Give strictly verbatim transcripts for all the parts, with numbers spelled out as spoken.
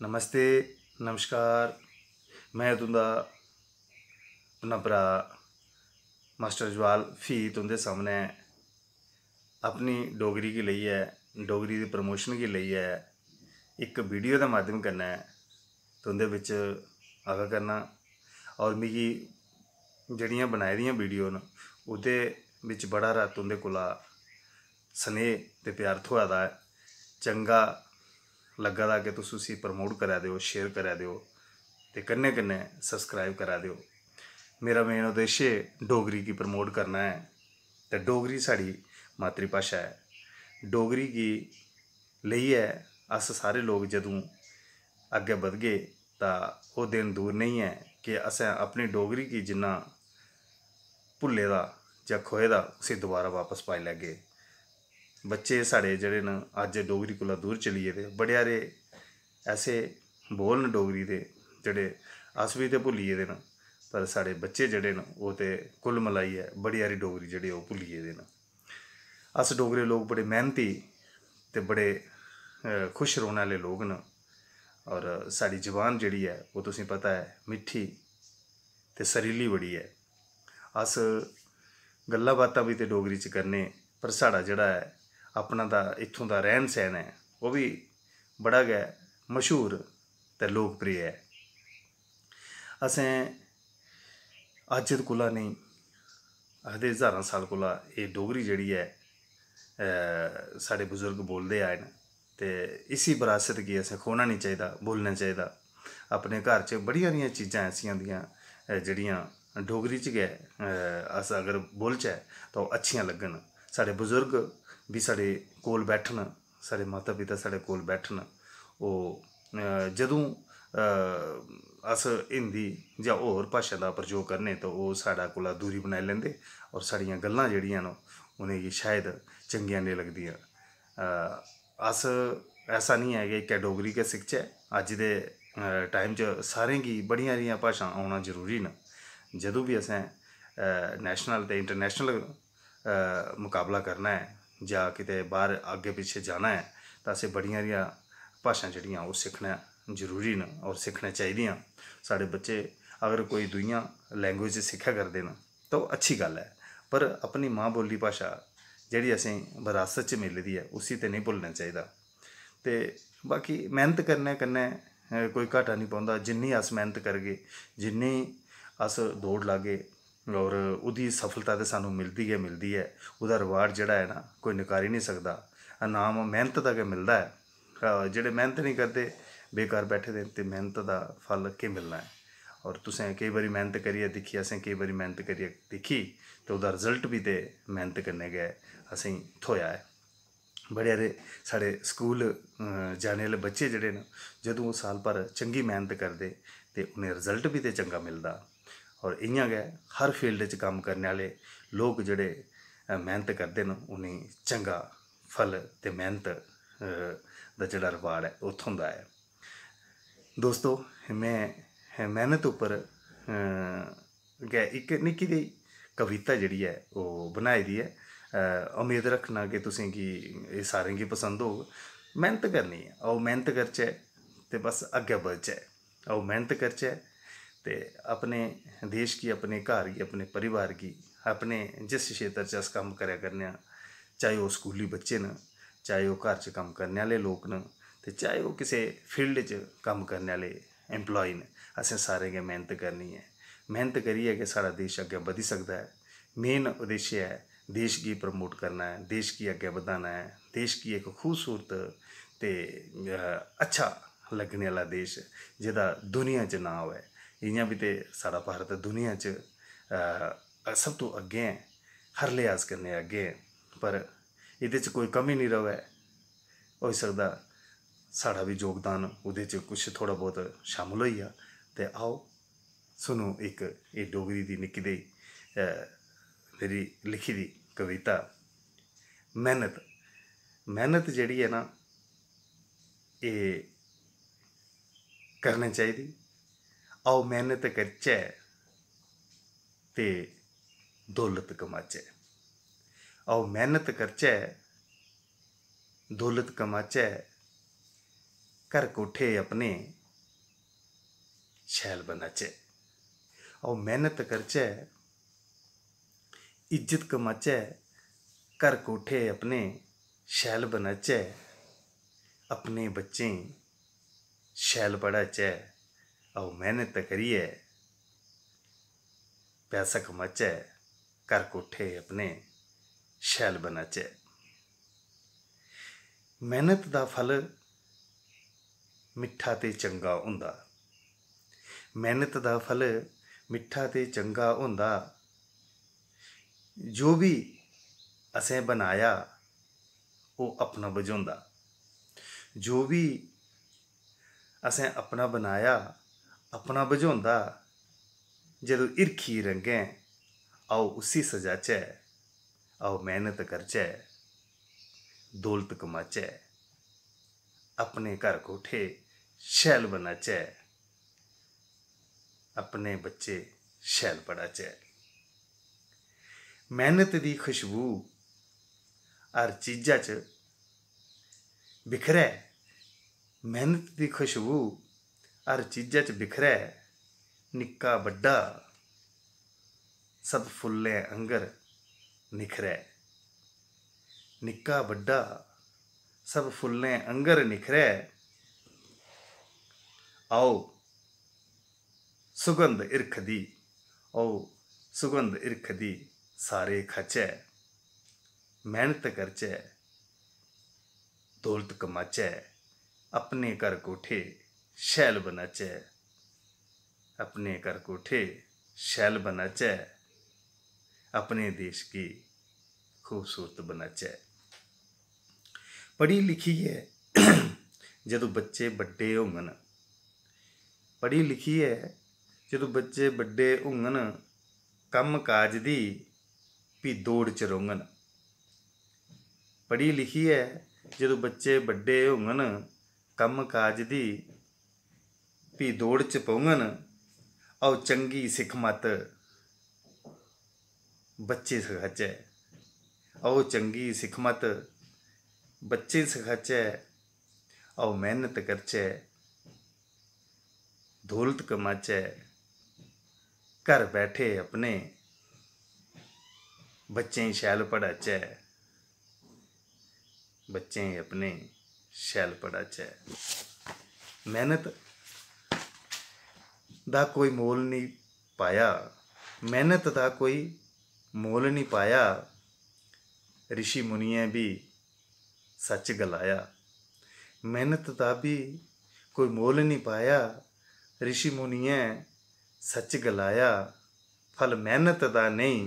नमस्ते, नमस्कार। में तुं'दा अपना भ्राऽ मास्टर जवाल फ्ही तुं'दे सामनै अपनी डोगरी गी लेइयै, डोगरी दी प्रमोशन गी लेइयै इक वीडियो दे माध्यम कन्नै तुं'दे बिच आवा करना। और मिगी जेह्ड़ियां बनाई दियां वीडियो न, ओह्दे बिच बड़ा हारा तुं'दे कोला स्नेह ते प्यार थ्होआ दा ऐ। चंगा लग्गा दा कि तुस उसी प्रमोट करा दे ओ, शेयर करा दे ओ ते कन्नै कन्नै सब्सक्राइब करा दे ओ। मेरा मेन उद्देश्य डोगरी गी प्रमोट करना ऐ ते डोगरी साढ़ी मातृभाशा ऐ। डोगरी गी लेइयै अस सारे लोक जदूं अग्गें बधगे तां ओह् दिन दूर नेईं ऐ कि असें अपनी डोगरी गी जिन्ना भुल्ले दा जां खोए दा उसी दोबारा बापस पाई लैगे। बच्चे साढ़े जेह्ड़े न अज्ज डोगरी कोला दूर चली गेदे, बड़े हारे ऐसे बोल न डोगरी दे जेह्ड़े अस बी ते भुल्ली गेदे न, पर साढ़े बच्चे जेह्ड़े न ओह् ते कुल मलाइयै बड़ी हारी डोगरी जेह्ड़ी ओह् भुल्ली गेदे न। अस डोगरे लोक बड़े मेह्नती ते बड़े खुश रौह्ने आह्ले लोक न। और साढ़ी जबान जेह्ड़ी ऐ ओह् तुसेंगी पता ऐ मिट्ठी ते सरीली बड़ी ऐ। अस गल्लां बातां बी ते डोगरी च करने, पर साढ़ा जेह्ड़ा ऐ अपना दा इत्थूं दा रैह्न सैह्न ऐ ओह् बी बड़ा गै मश्हूर ते लोकप्रिय ऐ। असें अज्ज कोला नेईं, आखदे ज्हारां साल कोला एह् डोगरी जेह्ड़ी ऐ साढ़े बजुर्ग बोलदे आए न। ते इसी बरासत गी असें खोना निं चाहिदा, बोलना चाहिदा। अपने घर च बड़ियां हारियां चीजां ऐसियां होंदियां जेह्ड़ियां डोगरी च गै अस अगर बोलचै तां ओह् अच्छियां लग्गन। साढ़े बजुर्ग बी साढ़े कोल बैठन, साढ़े माता पिता साढ़े कोल बैठन, ओह् जदूं अस हिंदी जां होर भाशा दा प्रयोग करने तां ओह् साढ़े कोला दूरी बनाई लैंदे और साढ़ियां गल्लां जेह्ड़ियां न उ'नेंगी शायद चंगियां नेईं लगदियां। अस ऐसा निं ऐ कि इक्कै डोगरी गै सिखचै। अज्ज दे टाइम च सारें गी बड़ियां हारियां भाशां औना जरूरी न। जदूं बी असें नैशनल ते इंटरनैशनल मकाबला करना ऐ जां किते बाह्र अग्गें पिच्छें जाना ऐ तां असें बड़ियां हारियां भाशां जेह्ड़ियां ओह् सिक्खना जरूरी न और सिक्खना चाहिदियां। साढ़े बच्चे अगर कोई दूइयां लैंग्वेज सिक्खा करदे न तां ओह् अच्छी गल्ल ऐ, पर अपनी मां बोली भाशा जेह्ड़ी असेंगी बरासत च मिली दी ऐ उसी ते नेईं भुल्लना चाहिदा। ते बाकी मेह्नत करने कन्नै कोई घाटा निं पौंदा। जिन्नी अस मेह्नत करगे, जिन्नी अस दौड़ लागे और ओह्दी सफलता ते सानूं मिलदी गै मिलदी ऐ। ओह्दा रिवार्ड जेह्ड़ा ऐ ना कोई नकारी निं सकदा। इनाम मेह्नत दा गै मिलदा ऐ। जेह्ड़े मेह्नत निं करदे, बेकार बैठे दे ते मेह्नत दा फल केह् मिलना ऐ? और तुसें केईं बारी मेह्नत करियै दिक्खी, असें केईं बारी मेह्नत करियै दिक्खी ते ओह्दा रिजल्ट बी ते मेह्नत कन्नै गै असेंगी थ्होएआ ऐ। बड़े हारे साढ़े स्कूल जाने आह्ले बच्चे जेह्ड़े न, जदूं ओह् साल भर चंगी मेह्नत करदे ते उ'नें रिजल्ट बी ते चंगा मिलदा। और इ'यां गै हर फील्ड च कम्म करने आह्ले लोक जेह्ड़े मेह्नत करदे न, उ'नेंगी चंगा फल ते मेह्नत दा जेह्ड़ा रिवार्ड ऐ ओह् थ्होंदा ऐ। दोस्तो, में मेह्नत उप्पर गै इक निक्की देही कविता जेह्ड़ी ऐ ओह् बनाई दी ऐ। उम्मीद रक्खना कि तुसेंगी एह् सारें गी पसंद होग। मेह्नत करनी ऐ, आओ मेह्नत करचै ते बस अग्गें बधचै। आओ मेह्नत करचै ते अपने देश गी, अपने घर गी, अपने परिवार गी, अपने जिस क्षेत्र च अस कम्म करै करने आं, चाहे ओह् स्कूली बच्चे न, चाहे ओह् घर च कम्म करने आह्ले लोक न, ते चाहे ओह् किसे फील्ड च कम्म करने आह्ले एम्प्लॉय न, असें सारें गै मेह्नत करनी ऐ। मेह्नत करियै गै साढ़ा देश अग्गें बधी सकदा ऐ। मेन उद्देश्य ऐ देश गी प्रमोट करना ऐ, देश गी अग्गें बधाना ऐ, देश गी इक खूबसूरत ते अच्छा लग्गने आह्ला देश जेह्दा दुनिया च नांऽ होऐ। इ'यां बी ते साढ़ा भारत दुनिया च सब तों अग्गें ऐ, हर लिहाज कन्नै अग्गें ऐ, पर एह्दे च कोई कमी निं र'वै। होई सकदा साढ़ा बी योगदान ओह्दे च कुछ थोह्ड़ा बहुत शामिल होई जा। ते आओ सुनो इक एह् डोगरी दी निक्की देही मेरी लिखी दी कविता। मेह्नत, मेह्नत जेह्ड़ी ऐ ना, एह् करनी चाहिदी। आओ मेह्नत करचै ते दौलत कमाचै। आओ मेह्नत करचै, दौलत कमाचै, घर कोठे अपने शैल बनाचै। आओ, मेह्नत करचै, इज्जत कमाचै, घर कोठे अपने शैल बनाचै, अपने बच्चें गी शैल पढ़ाचै। आओ, मेह्नत करियै पैसा कमाचै, घर कोठे अपने शैल बनाचै। मेह्नत दा फल मिट्ठा ते चंगा होंदा। मेह्नत दा फल मिट्ठा ते चंगा होंदा। जो बी असें बनाया, ओह् अपना बझोंदा। जो बी असें अपना बनाया, अपना बझोंदा। जदूं हिरखी रंगें, आओ, उसी सजाचै। आओ, मेह्नत करचै, दौलत कमाचै, अपने घर कोठे शैल बनाचै, अपने बच्चे शैल पढ़ाचै। मेह्नत दी खुशबू हर चीजा च बिखरै, मेह्नत दी खुशबू हर चीजा च बिखरै, निक्का बड्डा सब फुल्लें आंगर निखरै। निक्का बड्डा सब फुल्लें आंगर निखरै। आओ, सुगंध हिरख दी, आओ, सुगंध हिरख दी सारे खाचै, मेह्नत करचै, दौलत कमाचै, अपने घर कोठे शैल बनाचै, अपने घर कोठे शैल बनाचै, अपने देश गी खूबसूरत बनाचै। पढ़ी लिखियै जदूं बच्चे बड्डे होङन, पढ़ी लिखियै जदूं बच्चे बड्डे होङन, कम्म काज दी भी दौड़ च रौह्ङन। पढ़ी लिखियै जदूं बच्चे बड्डे होङन, कम्म काज दी भी दौड़ च पौङन। आओ, चंगी सिक्खमत बच्चे सखाचै। आओ, चंगी सिक्खमत बच्चे सखाचै। आओ, मेह्नत करचै, दौलत कमाचै, घर बैठे अपने बच्चें गी शैल पढ़ाचै, बच्चें गी अपने शैल पढ़ाचै। मेह्नत दा कोई मोल निं पाया, मेह्नत दा कोई मोल निं पाया, रिशी मुनियें बी सच्च गलाया। मेह्नत दा बी कोई मोल निं पाया, रिशी मुनियें सच्च गलाया। फल मेह्नत दा नेईं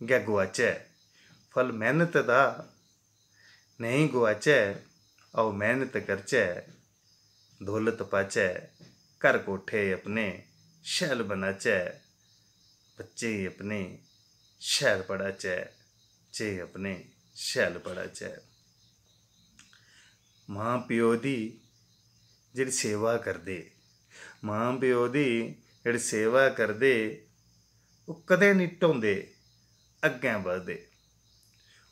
गै गोआचै, फल मेह्नत दा नेईं गोआचै। आओ, मेह्नत करचै, दौलत पाचै, घर कोठे अपने शैल बनाचै, बच्चें गी अपने शैल पढ़ाचै, बच्चें गी अपने शैल पढ़ाचै। मां प्यो दी जेह्ड़ी सेवा करदे, मां प्यो दी जेह्ड़ी सेवा करदे, ओह् कदें निं ढोंदे, अग्गें बधदे।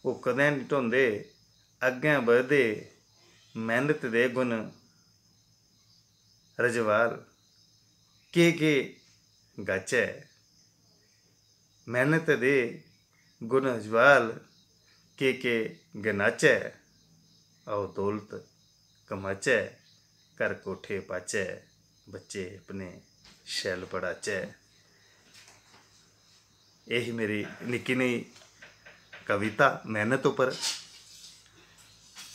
ओह् कदें निं ढोंदे, अग्गें बधदे। मेह्नत दे गुण रजवाल केह् केह् गाचै, मेह्नत दे गुण रजवाल केह् केह् गनाचै। आओ, दौलत कमाचै, घर कोठे पाचै, बच्चे अपने शैल पढ़ाचै। एह् ही मेरी निक्की नेही कविता मेह्नत उप्पर।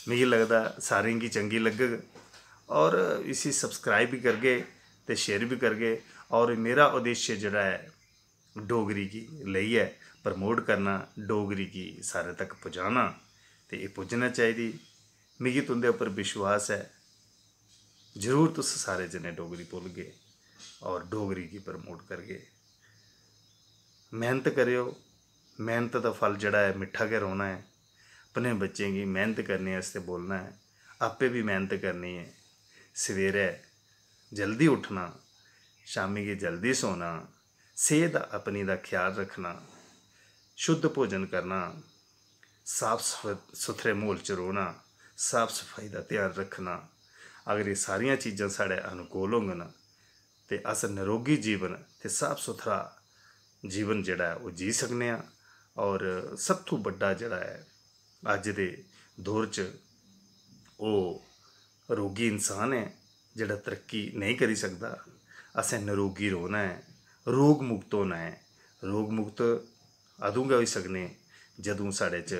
मिगी लगदा सारें गी चंगी लग्गग और इसी subscribe बी करगे ते share बी करगे। और मेरा उद्देश्य जेह्ड़ा ऐ, डोगरी गी लेइयै promote करना, डोगरी गी सारें तक पजाना, ते एह् पुज्जना चाहिदी। मिगी तुं'दे उप्पर विश्वास ऐ, जरूर तुस सारे जने डोगरी बोलगे और डोगरी गी promote करगे। मेह्नत करेओ, मेह्नत दा फल जेह्ड़ा ऐ, मिट्ठा गै रौह्ना ऐ। अपने बच्चें गी मेह्नत करने आस्तै बोलना ऐ, आपे बी मेह्नत करनी ऐ। सवेरै जल्दी उट्ठना, शामीं गी जल्दी सोना, सेह्त अपनी दा ख्याल रक्खना, शुद्ध भोजन करना, साफ सफ-, सुथरे म्हौल च रौह्ना, साफ सफाई दा ध्यान रक्खना, अगर एह् सारियां चीजां साढ़े अनुकूल होङन ते अस नरोगी जीवन ते साफ सुथरा जीवन जेह्ड़ा ऐ ओह् जी सकने आं। और सब तू बड्डा जेह्ड़ा ऐ अज्ज दे दौर च ओह् रोगी इंसान ऐ जेह्ड़ा तरक्की नेईं करी सकदा। असें नरोगी रौह्ना ऐ, रोग मुक्त होना ऐ। रोग मुक्त अदूं गै होई सकने जदूं साढ़े च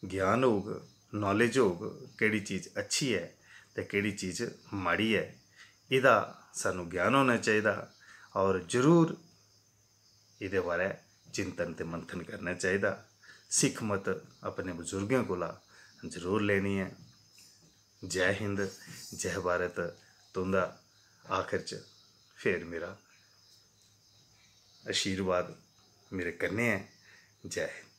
ज्ञान होग, नॉलेज होग, केह्ड़ी चीज अच्छी ऐ ते केह्ड़ी चीज माड़ी ऐ। एह्दा सानूं ज्ञान होना चाहिदा और जरूर एह्दे बारै चिंतन ते मंथन करना चाहिदा। सिक्ख मत अपने बजुर्गें कोला जरूर लेनी ऐ। जै हिंद, जै भारत। तुं'दा आखिर च फिर मेरा आशीर्वाद मेरे कन्नै ऐ। जै हिंद।